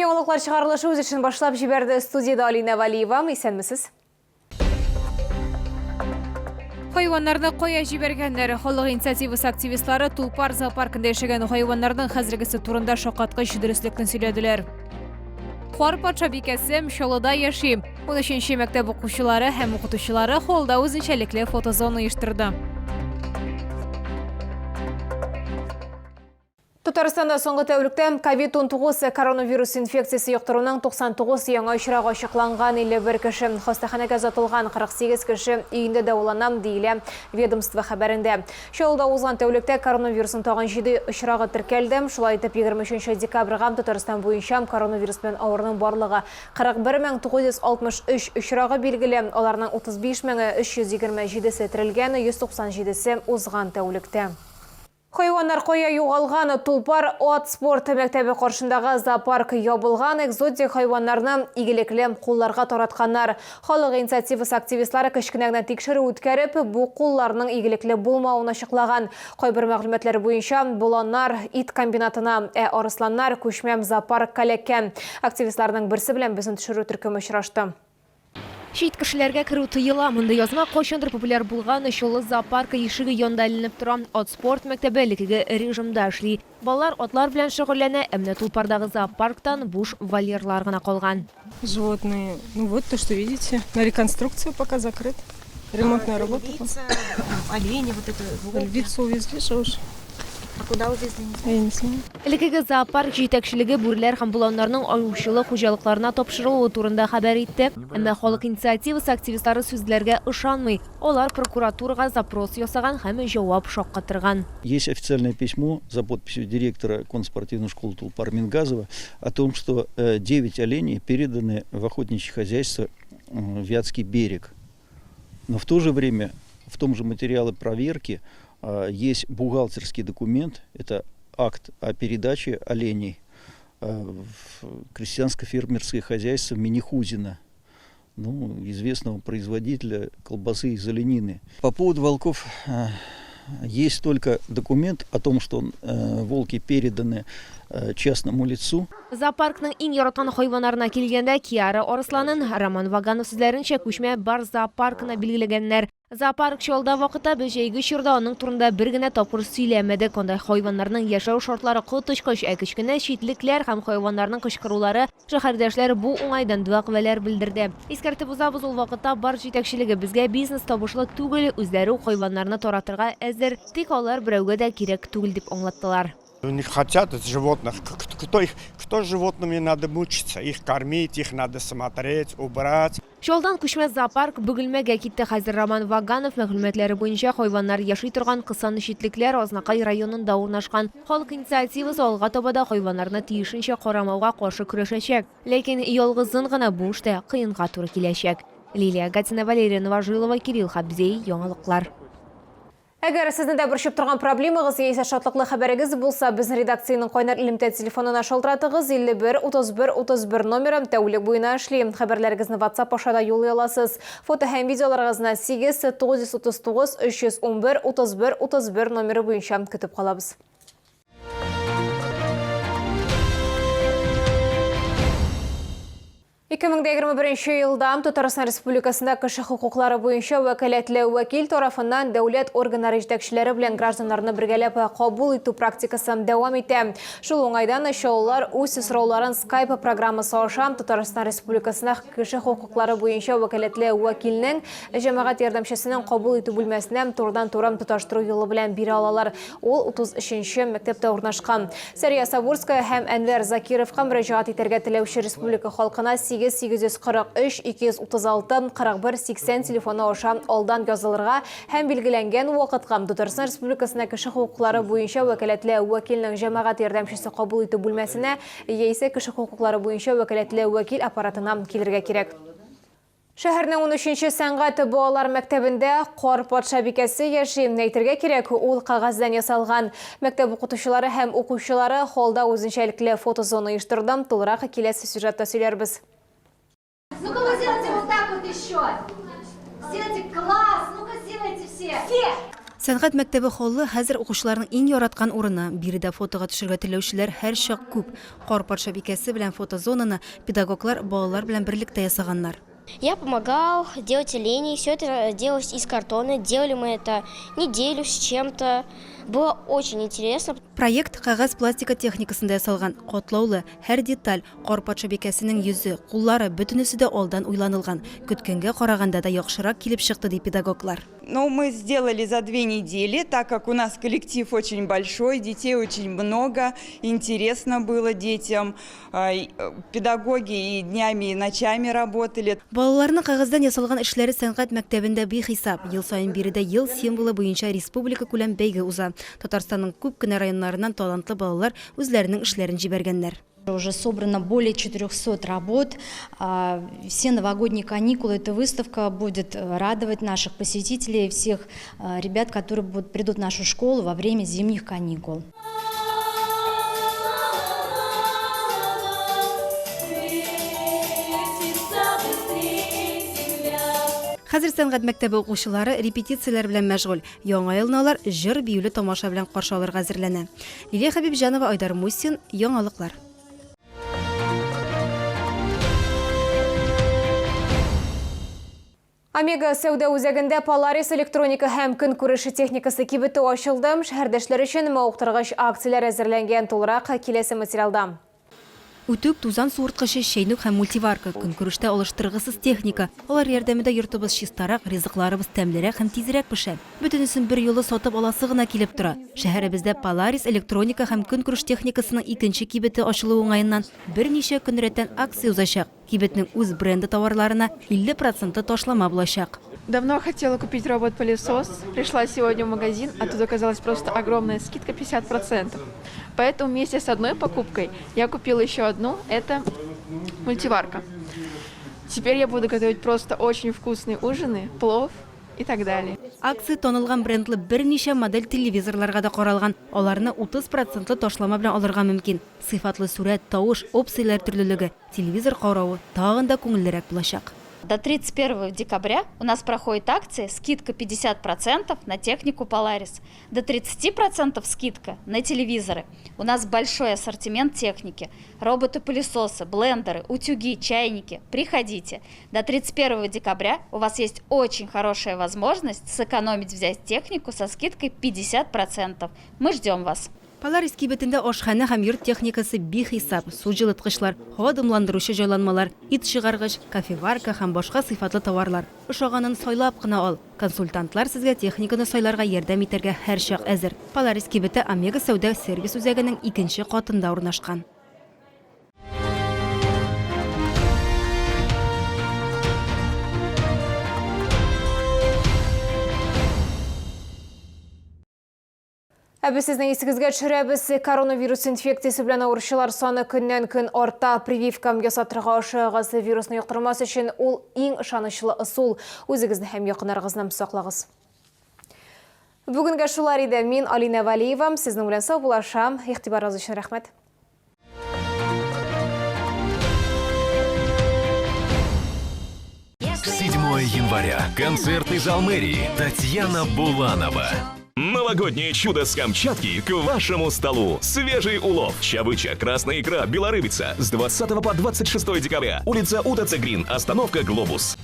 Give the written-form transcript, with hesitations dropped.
Яңалыклар чыгарылышы үз эшен башлап җибәрде. Студиядә Алинә Вәлиева. Исәнмесез. Хайваннарны кая җибәргәннәр? Халык инициативасы активистлары Тулпар зоопаркында яшәгән хайваннарның хәзергесе турында шаккаткыч дөреслекне сөйләделәр. Кар патшабикәсе Чаллыда яши. 13 мәктәп укучылары һәм укытучылары холлда үзенчәлекле фотозона оештырды. Татарстанда соңгы тәүлектә COVID-19 коронавирус инфекциясе йоктыруның 99 яңа очрагы ачыкланган, 51 кеше хастаханәгә озатылган, 48 кеше өендә дәвалана, диелә ведомство хәбәрендә. Чаллыда узган тәүлектә коронавирусның тагын 7 очрагы теркәлде. Шулай итеп, 23 декабрьгә Татарстан буенча коронавирус белән авыруның барлыгы 41 963 очрагы билгеле, аларның 35 327 се терелгән, 197 се узган тәүлектә. Хайваннар кая югалган? Тулпар ат спорт мәктәбе каршындагы зоопарк ябылган, экзотик хайваннарны игелекле кулларга таратканнар. Халык инициативасы активистлары кечкенә генә тикшерү үткәреп, бу кулларның игелекле булмавын ачыклаган. Кайбер мәгълүматлар буенча, боланнар ит комбинатына, ә арысланнар күчмә зоопаркка эләккән. Активистларның берсе белән безнең төшерү төркеме очрашты. Чит кешеләргә керү тыела. Мондый язма кайчандыр популяр булган Чаллы зоопаркы ишеге янында эленеп тора. Ат спорт мәктәбе элеккеге режимда эшли. Балалар атлар белән шөгыльләнә, ә менә Тулпардагы зоопарктан буш вольерлар гына калган. Животные, ну вот то, что видите, на реконструкцию пока закрыт. Ремонтная работа. Львица, олени, вот это, волки. Львицу увезли же уж. А куда увезли, не знаю. Я не знаю. Элеккеге зоопарк җитәкчелеге бүреләр һәм боланнарның аучылык хуҗалыкларына тапшырылуы турында хәбәр итте. Әмма халык инициативасы активистлары сүзләргә ышанмый. Алар прокуратурага запрос ясаган һәм җавап шаккатырган. Есть официальное письмо за подписью директора конноспортивной школы Тулпар Мингазова о том, что 9 оленей переданы в охотничье хозяйство Вятский берег. Но в то же время, в том же материале проверки есть бухгалтерский документ, это акт о передаче оленей в крестьянско-фермерское хозяйство Минихузина, ну, известного производителя колбасы из оленины. По поводу волков есть только документ о том, что волки переданы частному лицу. Зоопаркның иң яраткан хайваннарына килгәндә, Киара арысланын, Роман Ваганов сүзләренчә, күчмә Барс зоопаркына билгеләгәннәр. Зоопарк Чаллыда вакытта без җәйге чорда аның турында бер генә тапкыр сөйләмәдек. Анда хайваннарның яшәү шартлары коточкыч, ә кечкенә читлекләр һәм хайваннарның кычкырулары, шәһәрдәшләр бу уңайдан дәгъвалар белдерде. Искәртеп узабыз, ул вакытта Барс җитәкчелеге безгә бизнес табышлы түгел, үзләре үк хайваннарны таратырга әзер, тик алар берәүгә дә кирәк түгел дип аңлаттылар. Не хотят животных. Кто их, кто с животными надо мучиться? Их кормить, их надо смотреть, убрать. Чаллыдан күчмә зоопарк Бөгелмәгә китте. Хәзер Роман Ваганов мәгълүматлары буенча, хайваннар яши торган кысан читлекләр Азнакай районында урнашкан. Халык инициативасы алга таба да хайваннарны тиешенчә карамауга каршы көрәшәчәк. Ләкин ялгызын гына бу эштә кыенга туры киләчәк. Лилия Гатина, Валерия Новожилова, Кирилл Хабзей, Яңалыклар. Әгәр сезне дә борчып торган проблемагыз яисә шатлыклы хәбәрегез булса, безнең редакциянең кайнар элемтә телефонына шалтыратыгыз, 51 31 31 номеры тәүлек буена эшли. Хәбәрләрегезне WhatsApp аша да юллый аласыз. Фото һәм видеоларыгызны 8 939 311 31 31 номеры буенча көтеп калабыз. 2021 елда Татарстан Республикасында кеше хокуклары буенча вәкаләтле вәкил тарафыннан дәүләт органнары җитәкчеләре белән гражданнарны бергәләп кабул итү практикасы дәвам итә. Шул уңайдан чаллылар үз сорауларын Skype программасы аша Татарстан Республикасында кеше хокуклары буенча вәкаләтле вәкилнең җәмәгать ярдәмчесенең кабул итү бүлмәсенә турыдан-туры тоташтыру юлы белән бирә алалар. Ул 33 нче мәктәптә урнашкан. Сәрия Сабурская һәм Әнвәр Закировка мөрәҗәгать итәргә теләүче республика халкына 8 843 236 41 80 телефоны аша алдан язылырга һәм билгеләнгән вакытка Татарстан Республикасына кеше хокуклары буенча вәкаләтле вәкилнең җәмәгать ярдәмчесе кабул итү бүлмәсенә яисә кеше хокуклары буенча вәкаләтле вәкил аппаратына килергә кирәк. Шәһәрнең унөченче сәнгать балалар мәктәбендә Кар патшабикәсе яши. Әйтергә кирәк, ул кәгазьдән ясалган. Мәктәп укытучылары һәм укучылары холлда үзенчәлекле фотозона оештырды. Тулырак киләсе сюжетта сөйләрбез. Ну-ка вы сделайте вот так вот еще. Сделайте класс, ну-ка сделайте все. Все! Сәнгать мәктәбе холлы хәзер укучыларның иң яраткан урыны. Биредә фотога төшергә теләүчеләр һәрчак күп. Кар патшабикәсе белән фотозонаны педагоглар балалар белән берлектә ясаганнар. Я помогал делать оленей, все это делалось из картона, делали мы это неделю с чем-то. Было очень интересно. Проект кәгазь-пластика техникасында ясалган, катлаулы, һәр деталь, Кар патшабикәсенең йөзе, куллары, бөтенесе дә алдан уйланылган. Көткәнгә караганда да яхшырак килеп чыкты, ди педагоглар. Но мы сделали за 2 недели, так как у нас коллектив очень большой, детей очень много, интересно было детям. Педагоги и днями, и ночами работали. Балаларның кәгазьдән ясалган эшләре сәнгать мәктәбендә бихисап. Ел саен биредә ел символы буенча республика күләм бәйге уза. Татарстанның күп кенә районнарыннан талантлы балалар үзләренең эшләрен җибәргәннәр. Уже собрано более 400 работ. Все новогодние каникулы эта выставка будет радовать наших посетителей, всех ребят, которые придут в нашу школу во время зимних каникул. Хәзер сәнгать мәктәбе укучылары репетицияләр белән мәшгуль. Яңа елны алар җыр-биюле тамаша белән каршы алырга әзерләнә. Лилия Хәбибҗанова, Айдар Мусин, Яңалыклар. Омега сәүдә үзәгендә Polaris электроника һәм көнкүреше техникасы кибете ачылды. Шәһәрдәшләр өчен мавыктыргыч акцияләр әзерләнгән. Тулырак киләсе материалда. Үтүк, тузан суырткычы, чәйнек һәм мультиварка – көнкүрештә алыштыргысыз техника. Алар ярдәмендә йортыбыз чистарак, ризыкларыбыз тәмлерәк һәм тизрәк пешә. Бөтенесен бер юлы сатып аласы гына килеп тора. Шәһәребездә Polaris электроника һәм көнкүреш техникасының икенче кибете ачылу уңаеннан берничә көн рәттән акция узачак. Кибетнең үз бренды товарларына 50 процентлы ташлама булачак. Давно хотела купить робот-пылесос. Пришла сегодня в магазин, а тут оказалась просто огромная скидка 50%. Поэтому вместе с одной покупкой я купила еще одну. Это мультиварка. Теперь я буду готовить просто очень вкусные ужины, плов и так далее. Акция танылган брендлы берничә модель телевизорларга да каралган. Аларны 30 процентлы ташлама белән алырга мөмкин. Сыйфатлы сурәт, тавыш, опцияләр төрлелеге. Телевизор каравы тагын да күңеллерәк булачак. До 31 декабря у нас проходит акция «Скидка 50% на технику Polaris». До 30% скидка на телевизоры. У нас большой ассортимент техники. Роботы-пылесосы, блендеры, утюги, чайники. Приходите. До 31 декабря у вас есть очень хорошая возможность сэкономить, взять технику со скидкой 50%. Мы ждем вас. Polaris кибетендә ашханә һәм йорт техникасы бихисап, су җылыткычлар, һава дымландыручы җайланмалар, ит чыгаргыч, кофеварка һәм башка сыйфатлы товарлар. Ошаганын сайлап кына ал. Консультантлар сезгә техниканы сайларга ярдәм итәргә һәрчак әзер. Polaris кибете Омега сәүдә сервис үзәгенең икенче катында урнашкан. Ә без сезнең исегезгә төшерәбез, коронавирус инфекциясе белән авыручылар саны көннән-көн арта. Прививка ясатырга ашыгыгыз. Вирусны йоктырмас өчен ул иң ышанычлы ысул. Үзегезне һәм якыннарыгызны саклагыз. Бүгенгә шулар иде. Мин Алина Валиева, сезнең белән саубуллашам. Игътибарыгыз өчен рәхмәт. 7 января. Концертный зал мэрии. Татьяна Буланова. Новогоднее чудо с Камчатки к вашему столу. Свежий улов. Чавыча, красная икра, белорыбица. С 20 по 26 декабря. Улица УТЦ Грин. Остановка «Глобус».